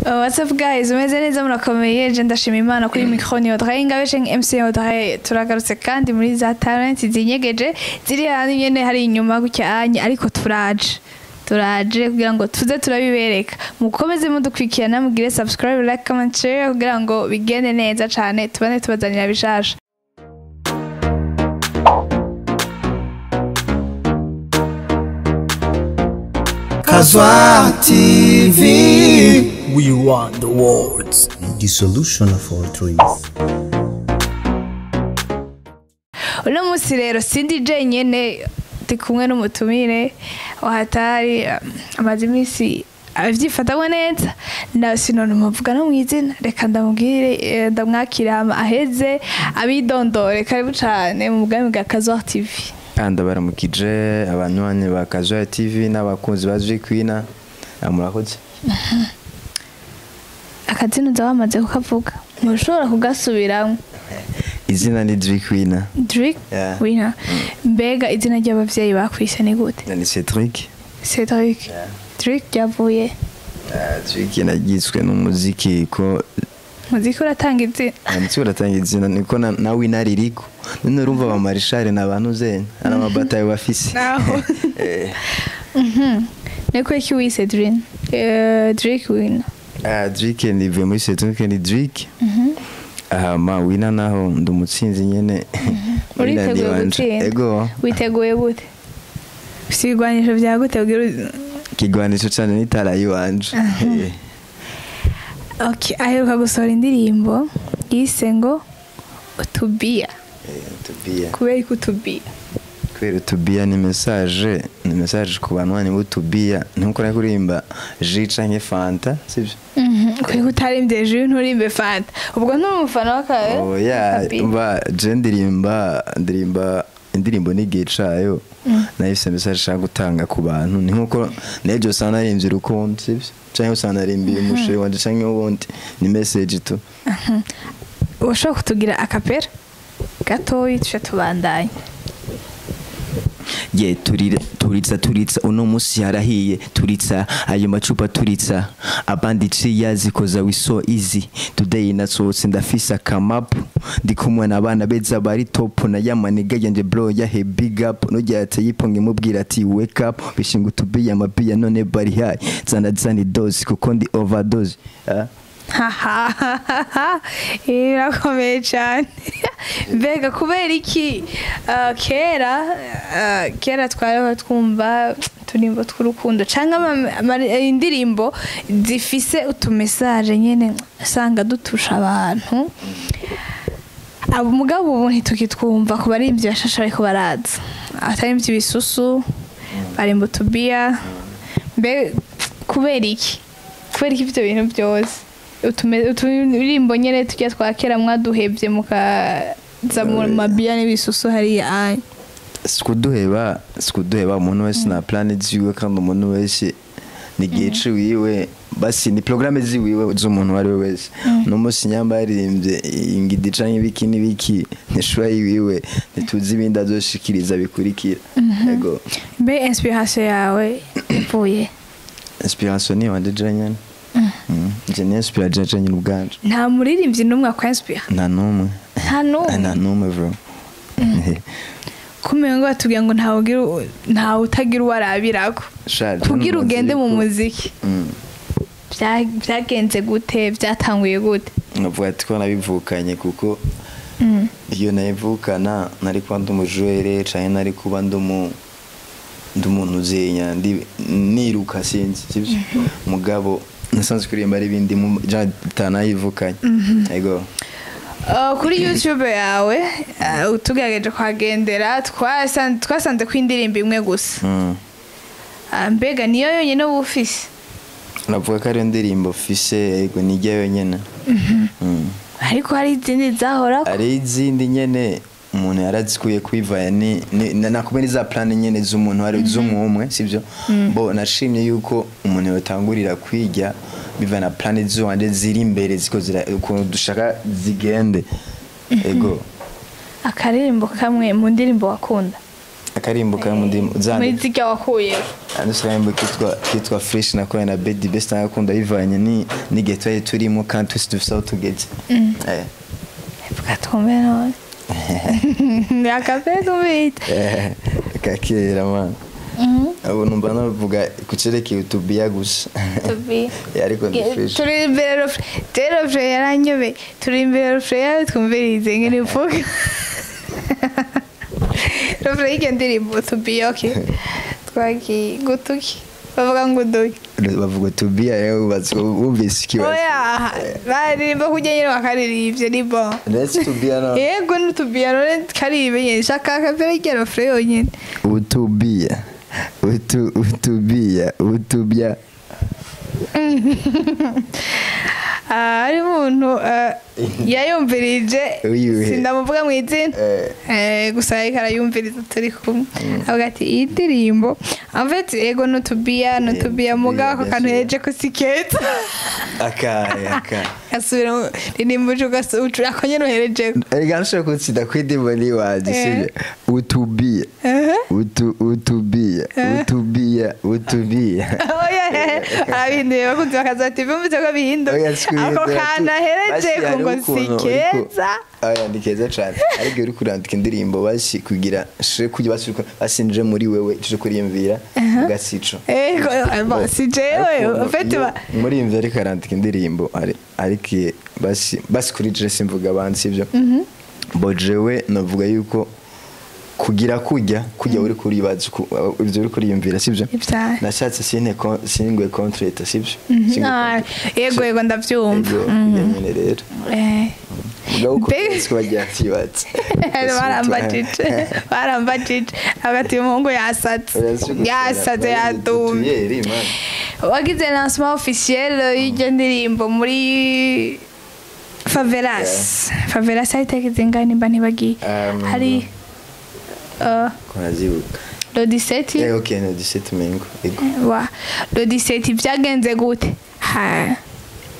What's up guys, umeze neza, murakomeye? Je ndashima Imana. Kuri micro ni Audrey Ingabire, MC Audrey. Turagarutse kandi muri za talent zinyegeje ziri hano nyene, hari inyuma gutya anye, ariko turaje kugira ngo tuze turabibereka. Mukomeze mudukurikirana, mugire subscribe, like, comment, share kugira ngo bigende neza cane, tubane tubazanira bishasha. Kazwa TV. We want the words. The solution of all trees. Uno munsi rero sindi jenyene, ndi kumwe n'umutumire wahatari, amaze iminsi abyifatamo neza na sinone muvuga no mw'izina. Reka ndamubwire, ndamwakira hama aheze abidondore. Karibu cane mu bwami bwa Kazwa TV. Ndabaramukije abanywanyi ba Kazwa TV n'abakunzi ba Jay Queen. Murakoze. Akazina uza wamaze kukavuga, ntushobora kugasubiramo? Izina ni Jay Queen. Drake? Yeah. Winner. Mbega izina ry'abavyeyi bakwise ni gute? Ni Cedric. Cedric. Drake ryavuye? Drake nagizwe n'umuziki ko Muziki uratanga izina. Umuziki uratanga izina, niko na winner ririko. None urumva ba Marshal n'abantu zene ari amabatayo bafise. Naho. Niko iki wise Dream? Drake Winner. Drake nivuye muri Cedric ni Drake. Ma winner naho ndi umutsinzi nyene. Winner ni Uriteguye wanje. gutsinda? Ego. Witeguye gute? Ufise ibigwanisho vya gute kugira Kigwanisho cane n'itara yiwanje. Okay, aheruka gusohora indirimbo yise ngo Utubia. Utubia. Kubera ko Utubia? Kubera Utubia ni message ku bantu b'Utubia, nkuko nari kuririmba jus canke Fanta, sivyo? Kubera ko utarimbye jus, nturimbe Fanta? Ubwo nturi umufana w'aka Oya. w'Akabia? Umva, je ndirimba indirimbo n'igihe cayo, nayo ifise message nshaka gutanga ku bantu. Ni nkuko n'ejo usanga naririmbye urukundo, sivyo, canke usanga narimbiye umusheri wanje canke uwundi, ni message tu. Ushobora kutugira a cappella gatoyi, tuce tubandanye? Ye turire, turitsa, turitsa, uno musi harahiye, turitsa ayo macupa, turitsa abandi ciya zikoza. We so easy today, nasohotse ndafise akamapu, ndi kumwe n'abana beza bari top na yamaniga yanje bro yahe big up. Nujya yateye iponge mubwira ati wake up, bishinga utubiya amabiya none bari high, zana zana dose kuko ndi overdose, ah. Hahaha, birakomeye cyane. Mbega kubera iki kera twariho twumva uturimbo tw'urukundo cyangwa indirimbo zifise utumessage nyine usanga dutusha abantu abo, mugabo ubu ntitukitwumva ku baririmbyi bashasha bariko baraza, abaririmbyi ibisusu barimba utubiya? Mbe kubera iki ivyo bintu byose, uturirimbo nyene tujya twa kera mwaduhevye mukaza mu mabiya n'ibisusu hariya anya? Sikuduheba, umuntu wese na plan ziwe, kandi umuntu wese ni igihe ciwiwe, basi ni programme ziwiwe z'umuntu uwo ari we wese. Uno munsi nyamba yaririmbye ingidi canke ibiki n'ibiki, ntishuwa yiwiwe, ntituzi ibindi azoshikiriza bikurikira. Ego. Mbe inspiration yawe ivuye? Inspiration ni wanje je nyene. Je ni inspira je nyene ubwanje. Nta muririmbyi n'umwe akwanspira? Nta n'umwe. Nta n'umwe? Nta n'umwe bro. Kumenya ngo batubwira ngo ntawe utagira uwo arabirako. Sha, je Kugira mu ugende mu muziki muziki, byagenze gute? Byatanguye gute? Navuga ati ko nabivukanye, kuko iyo nabivukana nari kuba ndi umujwere canke nari kuba ndi umuntu uzenya ndi niruka, sinzi, sibyo? Mugabo nasanzwe kuririmba ari ibindi tanayivukanye. Ego. Kuri YouTube yawe, tugerageje kuhagendera, twasanze ko indirimbo imwe gusa. Mbega niyo yonyine uba ufise? Navuga ko ariyo ndirimbo mfise, ego, nijya yonyene. Ariko hari izindi zahorako? Hari izindi nyene umuntu yarazikuye kwivaya nakubwe ni za plan nyene z'umuntu ari z'umwumwe, sivyo? Bo nashimye yuko umuntu yotangurira kwiga biva na plan ziwanje ziri imbere, ziko zira ukuntu dushaka zigende. Ego. Akaririmbo kamwe mu ndirimbo wakunda? Akarimbo kari mu ndirimbo Muri zandi. zirya wakuyeho. Anduse akarimbo kitwa Fresh nakoranye na Bedi Best, nagakunda bivanye ni n'igihe twari turimo kandi twese dufise aho tugeze. Vuga twumve none. Akape tumvite. Kakera man. Abo numva navuga ku cerekeye utubiya gusa. Tubiya. Ariko ndi fresh. Turi imbere rofre. Rero rofre yaranyobeye. Turi imbere rofre yawe twumvirize ngene uvuga. Rofre y'iryo ndirimbo tubiya, okay. Twagiye gutuki. Bavuga ngo uduye. Bavuga tubiya rero wumvise ikibazo. Oya, baririmba kurya nyine bakaririmbye ni bon. Ndetse tubiya no. Yego ni tubiya none karibimenyesha akapera y'iryo rofre yonyine. Utubiya. Utubiya. Utubya. Hari umuntu yayumvirije Uyuhe. sindamuvuga mu izina gusa ariko arayumviriza turi kumwe avuga ati iyi ndirimbo en fait yego nutubiya nutubiya mugabo ako kantu bien sûr. yeje ko si keza Akahe akahe. asubira ririmbo uca ako nyene uherejeko. Erega nshobora kutsinda kw'indirimbo n'iwanje sibyo? Utubiya. Utubiya. Utubiya. Utubiya. Oya, arabihinduye bakunzi bakazati bumvise ko bihinduye Oya, si ako kubihindura kantu aherejeko ngo Basi si hariho ukuntu uriko- keza. Oya, ni keza cane ariko iyo uriko urandika indirimbo basi kugira shire kugira basi basinje muri wewe ico kuriyumvira ugasico. Ego, bon, si jewe en fait Umuririmbyi ariko arandika indirimbo ariko basi kuri je simvuga abandi sivyo bo jewe navuga yuko kugira kurya uri kuribaza ivyo uri kuriyumvira sivyo. Ivyaha. Nashatse sinte singwe contre sivyo. Yego yego ndavyumva. Ego kurya nyene rero mugabo uko siko bagira atibatse. Barambajije hagati y'umuhungu yasatse yasatse yadumye. Wagize lancement officiel y'iryo ndirimbo muri Favelas. Favelas hari itariki zingahe nimba ntibagiye? Hari Konazibuka. Le 17. Ok, no 17 mengo. Ego. Wa le 17 byagenze gute? Ha,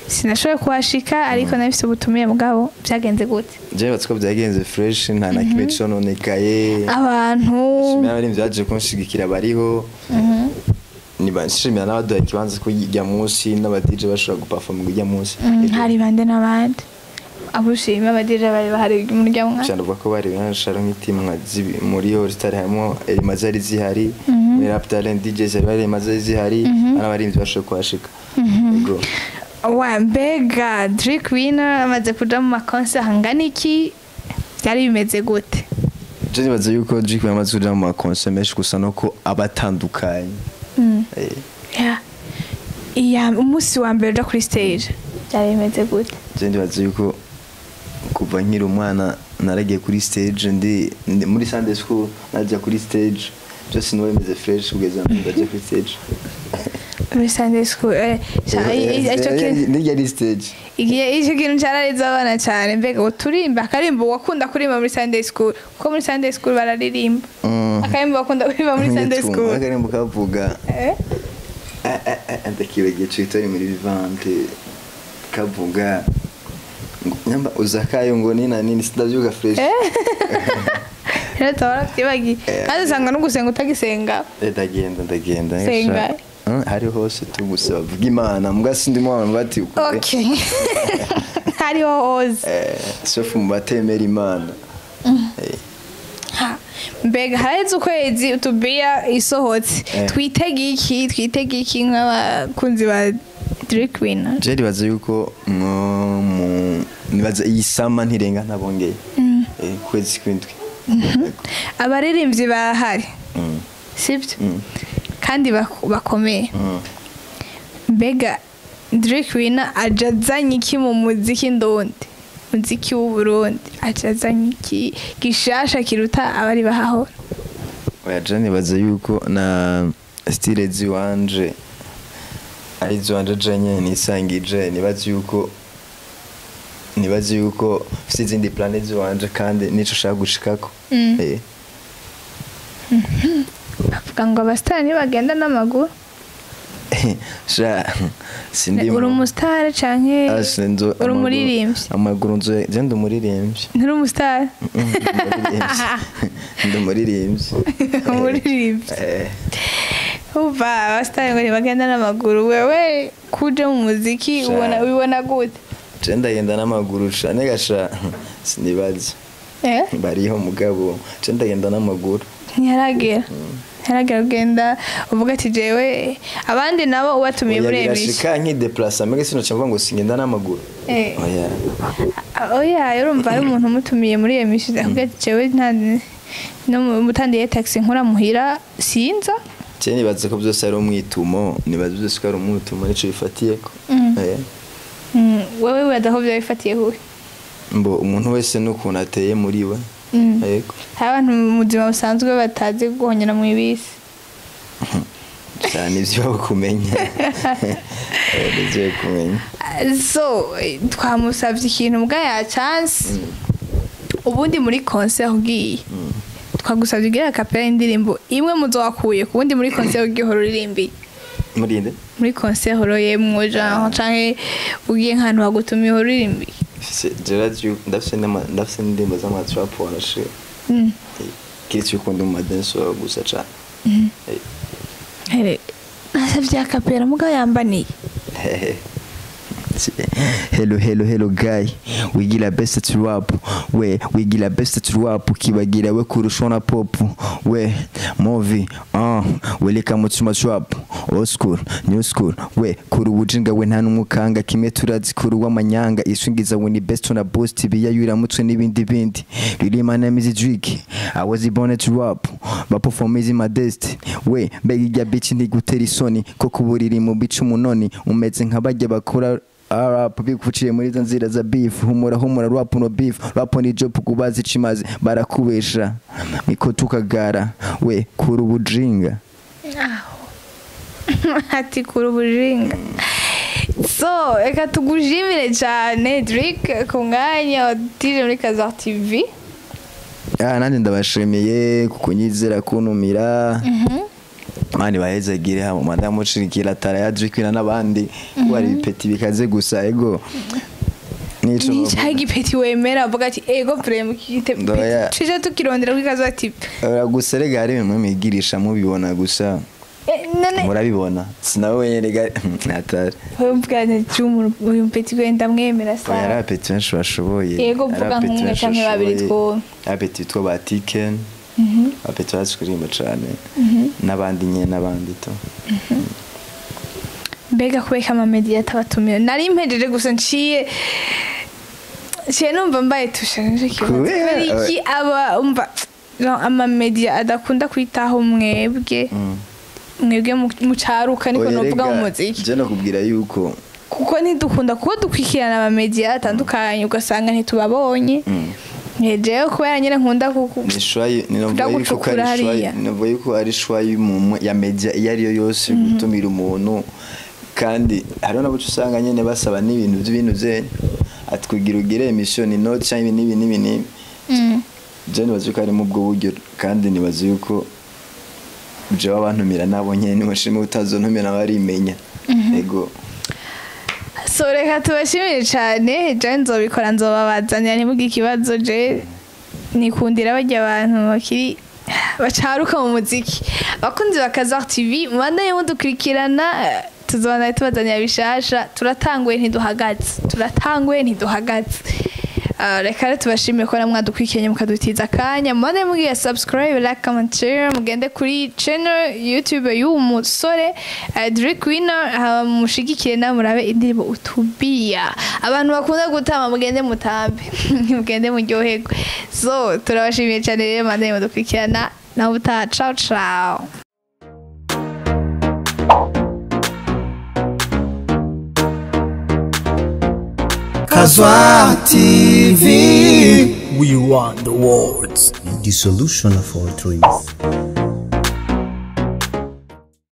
sinashoboye kuhashika ariko nabifise ubutumire mugabo byagenze gute? Je batse ko byagenze fresh nta na kimwe cononekaye. Abantu Shimira abarimvyi baje kunshigikira bariho. Nibanshimira n'abaduha ikibanza kujya munsi n'aba DJ bashobora guperform kujya munsi. Hari bande n'abandi abushima abadije bari bahari mu muryango mwa Cyane uvuga ko bari benshi ari nk'itimu nka muri All Star harimo Elima zari zihari, muri Rap Talent DJs hari Elima zari zihari, n'abarimvyi bashoboye kuhashika. Ego. Wa mbega Drake Winner amaze kuja mu makonser angana iki byari bimeze gute? Je nibaza yuko Drake yamaze kuja mu makonser menshi gusa nuko aba atandukanye. Yeah. Iya umunsi wa mbere uja kuri stage byari bimeze gute? Je nibaza yuko kuva nkiri umwana naragiye kuri stage ndi muri Sunday school najya kuri stage byose niwe bimeze fresh kugeza ndaje kuri stage. Muri Sunday school icyo kintu Nijya ari stage. Igihe icyo kintu cyarariza abana cyane mbega uturimba akarimbo wakunda kuririmba muri Sunday school kuko muri Sunday school bararirimba akarimbo bakunda kuririmba muri Sunday school Akarimbo kavuga ndakibagiye citari muri Vivante kavuga nyamba uzakayo ngo nina nini sindavyuka fresh. Rero twarabyibagiye kandi usanga no gusenga utagisenga. Ndagenda Senga. Hari hose tuguse bavuga Imana mbwa sindimo abantu bati Okay. Hariho hose. Sauf mu batemera Imana. Mbega haraheze ukwezi utubiya isohotse twitege iki nk'abakunzi ba Drake Winner? Je nibaza yuko nibaza iyi sama ntirenga ntabongeye kwezi kwindwi. Abaririmbyi bahari sibyo kandi bakomeye. Mbega Drake Winner aja azanye iki mu muziki ndundi muziki w'u Burundi aja azanye iki gishasha kiruta abari bahahora? Oya je nibaza yuko na style ziwanje ari ziwanje je nyene nisangije nibaza yuko mfise izindi plane ziwanje kandi nico ushaka gushikako. Bavuga ngo abasitari ntibagenda n'amaguru. Sha sindi Uri umustar canke uri umuririmbyi? Amaguru nzo je ndi umuririmbyi. Nturi umustar? Ndi umuririmbyi. Umuririmbyi. Uva abastar ngo ntibagenda n'amaguru, wewe kuje mu muziki ubona ubibona gute? Je ndagenda n'amaguru sha nega sha sinibaza. Bariho mugabo je ndagenda n'amaguru. Ntiharagera. Ntiharagera ugenda uvuga ati jewe abandi nabo ubatumiye muri Oya, emission. birashika nkideplace mbega sinoca mvuga ngo singenda n'amaguru. Oya. Oya, urumva ari umuntu umutumiye muri emission avuga ati jewe nta no mutandiye taxi nkura muhira sinza. Je nibaza ko byose ari umwitumo, nibaza byose ko ari umwitumo nico bifatiyeko. Wewe wibaza ko byaba bifatiye huhe? Mbo umuntu wese n'ukuntu ateye muri we. Yego. Hari abantu mu buzima busanzwe batazi guhonyera mu ibisi. Cyane ivyo kumenya. Ivyo kumenya. So twamusavye ikintu mbwa ya chance. Ubundi muri concert ugiye. Twagusavye ugira kapera indirimbo imwe muzowakuye ku bundi muri concert ugiye uririmbi. Murinde? Muri concert horoyemwo genre canke ugiye nk'ahantu bagutumiye uririmbi. Gerard ndafise ndafise indirimbo z'amatrap warashe. Kiretse yuko ndi mu madance gusa cane. Nasavye akapera mugabo yambaniye. Hello hello hello guy, wigira best to rap, we wigira best to rap, kibagira we kurusha na pop, we movie weleka mu trap, old school new school, we kuri ubujinga we nta numukanga kimwe turazi kuri w'amanyanga ishingiza we ni best na boost biyayura mutwe n'ibindi bindi ririma na music drink I was born to rap ba perform is my dest we mbega ijya bitch ntigutera isoni ko kuburiri mu bice umunoni umeze nka bajya bakora rap bikuciye muri izo nzira za beef humura humura rap no beef rap ni job kubazi cimazi barakubesha niko tukagara we kuri ubujinga Ati kuri ubujinga. So reka tugushimire cyane Drake ku mwanya watije muri Kazar TV. Nanjye ndabashimiye kukunyizera kuntumira. Mani bahezagire hamo madamu ucirikira tara ya Drake n'abandi wari bipeti bikaze gusa ego. Nico igipeti wemera avuga ati ego prem kite cije tukirondera kuri Kazar TV. Gusa rega hari bimwe mwigirisha mubibona gusa. Murabibona sinawe wenyine ga natari. Mvuga uyu mpeti gwenda mwemera sa. Oya rapeti benshi bashoboye. Yego mvuga nk'umwe canke babiri two. Rapeti two ba Tiken. Rapeti bazi kuririmba cane. N'abandi nyene n'abandi to. Mbega kubeka ama media atabatumira. Nari mpejeje gusa nciye numva mbaye tusha kibazo. Iki aba umva ama media adakunda kwitaho mwebwe. Mwebwe mucaruka niko novuga mu muziki. Je nakubwira yuko kuko ntidukunda kuko dukwikirana ama media atandukanye ugasanga ntitubabonye. Jewe kubera nyine nkunda kuko ninavuga yuko ari shwayi ya media iyo ariyo yose gutumira umuntu kandi hariho nabo usanga nyine basaba n'ibintu by'ibintu byenyu atwigira ugire emission ni note cyangwa ibi n'ibi n'ibi. Je nibaza yuko ari mu bwo buryo kandi nibaza yuko jewe abantumira nabo nyene nimushime utazontumira barimenya. Ego. So reka tubashimire cyane je nzobikora nzobabazanira ntimugire ikibazo je nikundira bajya abantu bakiri bacaruka mu muziki. Abakunzi ba Kazar TV mubandanye mudukurikirana tuzobandanya tubazanira bishasha. Turatanguye ntiduhagaze. Turatanguye ntiduhagaze. Reka rero tubashimire ko namwadukwikenye mukadutiza akanya. Mubandanye mugira subscribe, like, comment, share, mugende kuri channel YouTube y'uwo musore Drake Winner mushigikire na murabe indirimbo Utubia. Abantu bakunda gutama mugende mutambe. Mugende muryoherwe. So turabashimiye cyane rero mubandanye mudukurikirana naho ubutaha. Ciao ciao. Kazwa TV. We want the world. The solution of all dreams.